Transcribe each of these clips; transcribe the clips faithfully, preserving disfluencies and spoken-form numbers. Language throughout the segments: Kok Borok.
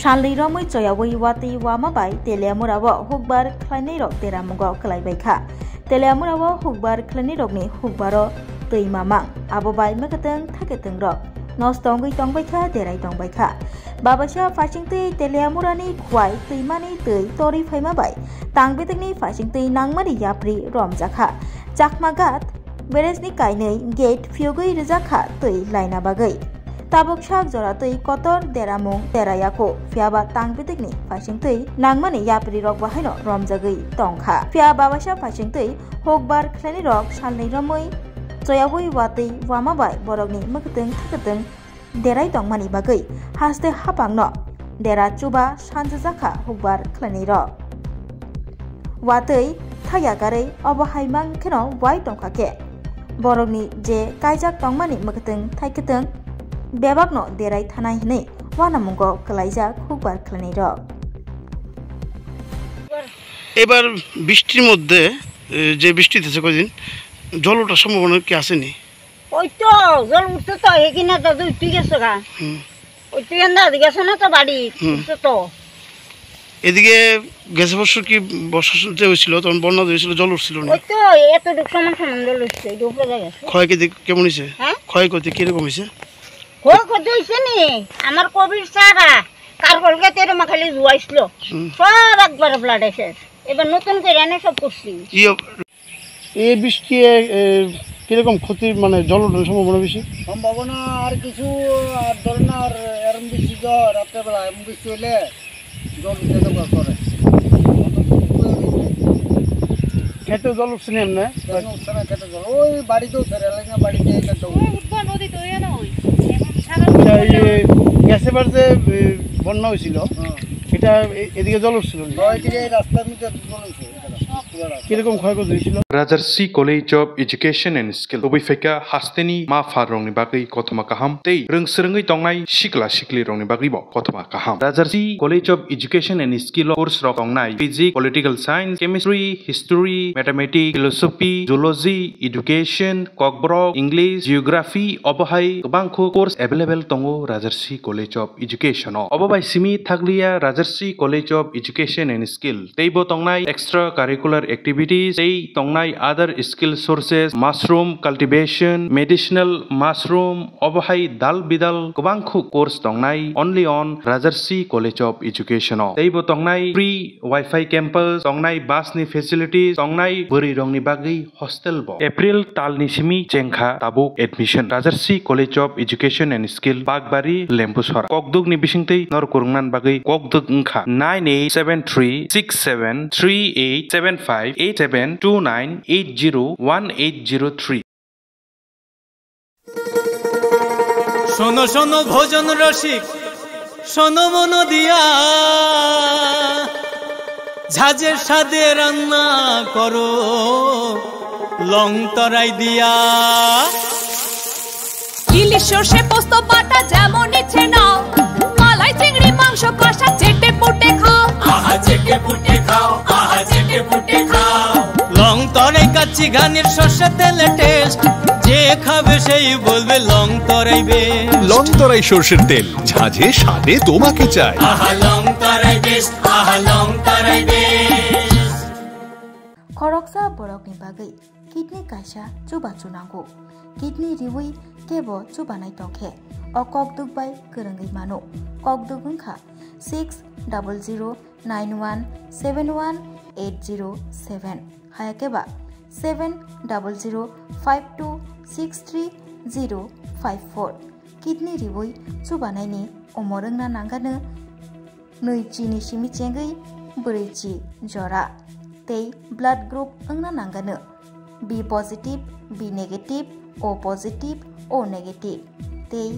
Salni romwi choyawi watwi wama bai Teliamura o hukbar khlainairok deramungo kwlaibaikha. Teliamura o hukbar khlainairokni hukbaro twi mamang, abo bai mwkatwng thaketwng rok nosto wngwi tongbaikha, derai tongbaikha. Babaisa phaisingtwi Teliamurani khwai twimani twi torwi phaima bai tangbitikni phaisingtwi nangmani yapri romjakha. Chakmagat Beresni kainwi gate phiyogwi rwjakha twi laina bagwi. Tabuk sak jora twi kotor deramung derayakho, phiyaba tangbitikni phaisingtwi nangmani yaprirok bahaino romjagwi tongkha. Phiya babaisa phaisingtwi hukbar khlainirok salni romwi choyawi watwi wama bai borokni mwkatwng thakatwng derai tongmani bagwi haste hapangno dera chuba sanjajakha hukbar khlainairok. Watwi thaiyakarwi obo hai mang kheno wai tongkha khe borokni je kaijak tongmani mwkatwng thaiketwng bebakno derai thanai hwnwi wanamungo kwlaijak hukbar khlainairok. এবার বৃষ্টির মধ্যে, এ, যে বৃষ্টি হচ্ছে কদিন, জল ওঠার সম্ভাবনা কি আসেনি? ওই তো, জল উঠছে তো, এখানে তো দুই ঠিক আছে গা। হুম। ওই তুই আন্দাজ গেছে না তো বাড়ি, হুম। উঠছে তো। এদিকে গেছে বছর কি বর্ষা যে হয়েছিল, তখন বন্যা যে হয়েছিল, জল উঠছিল না? ওই তো, এতটুকু সমান সমান জল উঠছে, এই উপরে জায়গা। ক্ষয়ক্ষতি কেমন হয়েছে? হ্যাঁ? ক্ষয়ক্ষতি কিরকম হয়েছে? ক্ষয়ক্ষতি হয়েছে নি? আমার কবির চারা, কারকল খেতে এরম খালি জুয়াইছিল। হুম। সব একবারে flood এসে। এবার নতুন করে এনে সব করছি। কি অব-, এই বৃষ্টি, এ, এ, কিরকম ক্ষতি, মানে, জল উঠানোর সম্ভাবনা বেশি? সম্ভাবনা আর কিছু, আর ধরেন, আর এরম বৃষ্টি, ঝড়, রাত্রেবেলা এরম বৃষ্টি হইলে জল উঠে যাওয়া করে। খেতে জল উঠছে না এমনি? কেন উঠছে না খেতে জল? ওই বাড়িতেও ছেড়ে লাগে না, বাড়িতে এসে জল। ওই উদ্ভব নদী তো, এ না ওই। এখন সারা আচ্ছা, এই গেছে বার যে, এ, বন্যা হয়েছিল, হ্যাঁ। এটা এ-, এদিকে জল উঠছিল না? হ্যাঁ, এদিকে এই রাস্তার মধ্যে জল উঠছে। Rajarsi College of Education and Skill. Tubui phaikha hasteni ma pha rokni bagwi kothoma kaham tei rwng swrwngwi tongnai sikla sikli rokni bagwibo kothoma kaham. Rajarsi College of Education and Skill o course rok tongnai physics, political science, chemistry, history, mathematics, philosophy, zoology, education, kokborok, English, geography, obo hai kwbangkhu course available tongo Rajarsi College of Education o. Obo bai simi thakliya Rajarsi College of Education and Skill. Teibo tongnai extra curricular activities, tei tongnai other skill sources, mushroom cultivation, medicinal mushroom, obo hai dal bidal kwbangkhu course tongnai only on Rajarsi College of Education o. Teibo tongnai free Wi-Fi campus, tongnai bus ni facilities, tongnai bwrwi rokni bagwi hostel bo. April talni simi chengkha tabuk admission. Rajarsi College of Education and Skill, Bakbari, Lembusora. Kokduk ni bisingtwi norok kwrwngna bagwi kokduk wngkha nine eight seven three six seven three eight seven five eight seven two nine eight zero one eight zero three. শোনো শোনো ভোজন রসিক, শোনো মন দিয়া, ঝাঁঝে স্বাদে রান্না করো লং তরাই দিয়া। ইলিশ সর্ষে পোস্ত বাটা যেমন ইচ্ছে নাও, মালাই চিংড়ি মাংস কষা চেটে পুটে খাও। আহা চেটে পুটে খাও, আহা চেটে পুটে খাও। লং তরাই কাচ্চি ঘানির সর্ষে তেলে টেস্ট, যে খাবে সেই বলবে লং তরাই বেস্ট। লং তরাই সর্ষের তেল, ঝাঁঝে স্বাদে তোমাকে চাই। আহা লং তরাই বেস্ট, আহা লং তরাই best. Khoroksa borokni bagwi kidney kaisa chubachu nango. Kidney riwi kebo chubanai tongkhe o kokduk bai kwrwngwi mano. Kokduk wngkha six double zero nine one seven one eight zero seven, hayakhe ba seven double zero five two six three zero five four. Kidney riwi chubanaini umor wngna nangano nwi chini simi chengwi bwrwi chi jora tei blood group wngna nangano B positive, B negative, O positive, O negative tei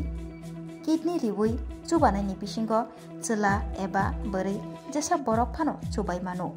kidney riwi chubanaini bisingo chwla eba bwrwi jesa borok phano chubai mano.